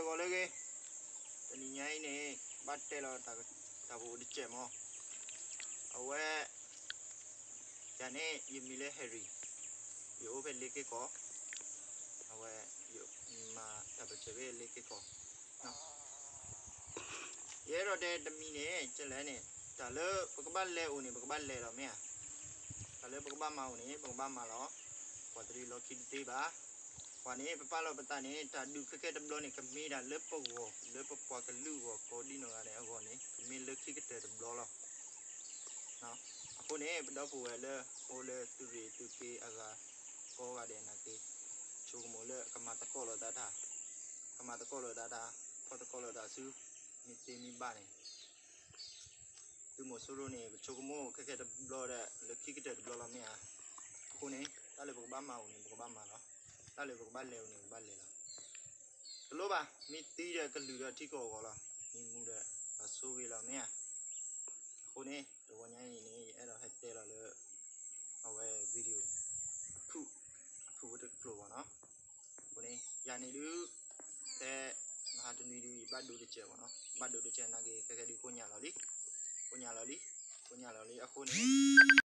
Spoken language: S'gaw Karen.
ဂီၤလၢအဂ့ၤ, တနံၤညါအံၤန့ၣ် ဘၣ်တဲလီၤတၢ်ပအိၣ်တစဲးမး, အဝဲ ယၤန့ၣ် ယမံၤလၢ Harry, ယအိၣ်ဖဲလ့က့ၢ်ကီၢ်, အဝဲ ယမၤတၢ်ပၢၢ်ဆၢဖဲလ့က့ၢ်ကီၢ်, ယအဲၣ်ဒိးတဲတမံၤန့ၣ် ကလဲၣ်န့ၣ် တၢ်လၢပကဘၣ်လဲၤအိၣ်န့ၣ် ပကဘၣ်လဲၤလီၤမ့ၢ်ဧါ, တၢ်လၢပကဘၣ်မၤအိၣ်န့ၣ် ပကဘၣ်မၤလီၤ, ပှၤတရံးလီၢ်ခံတသ့ဘၣ်, ပှၤန့ၣ် ပပာ်လီၤပသးန့ၣ် တၢ်ဒုးခဲခဲတဘျီန့ၣ် ကမ့ၢ်တၢ်လၢပဂီၢ် လၢပပှၤကလုာ်ဂီၢ်ကိးဒံနီၢ်ဂၤဒဲးအဂီၢ်န့ၣ် ကမ့ၢ်လၢခံကတၢၢ်တဘျီလီၤ. အဃိန့ၣ် ပဒီပုၢ်ဝဲၢ်လၢ အိၣ်လၢသုးရ့ၣ်သုးက့အဂၤ ကိးဂၤဒဲးနာ်က့ ဆိကမိၣ်လၢကမၤသကိးလိာ်သးတၢ်, ကမၤသကိးလိာ်သးတၢ်, ဖီၣ်သကိးလိာ်သးဆူ မ့ၢ်သ့မ့ၢ်ဘၣ်န့ၣ် သုးမီၤစိရိၤန့ၣ် ပဆိကမိၣ်ခဲခဲတဘျီဒီး လၢခံကတၢၢ်တဘျီလီၤမ့ၢ်ဧါ. အဃိန့ၣ် တၢ်လၢပကဘၣ်မၤအိၣ်န့ၣ် ပကဘၣ်မၤလီၤ. တၢ်လၢပကဘၣ်လဲၤအိၣ်န့ၣ် ပကဘၣ်လဲၤလီၤ. တလိၣ်ဘၣ်, မ့ၢ်သံဒီးကလုၢ်ဒီးထံကီၢ်အဂီၢ်လီၤ. မ့ၢ်မူဒီး ပှၤဆိဂ့ၤလီၤမ့ၢ်ဧါ. အဃိန့ၣ် တဂီၤညါအံၤန့ၣ် ယအဲၣ်ဒိးဟဲတဲလီၤလၢ အဝဲ video အဖုၣ်, အဖုၣ်ဖိတကျိၤဘၣ်နီၤ. အဃိန့ၣ် ယၤန့ၣ်ဒုး ဖဲမဟါတနွံဒုး ယဘၣ်ဒိတစဲးဘၣ်နီၤ, ဘၣ်ဒိတစဲးနာ်က့ ခဲခဲဒုးကိးညါလီၤလံ, ကိးညါလီၤလံ, ကိးညါလီၤလံ. အဃိန့ၣ်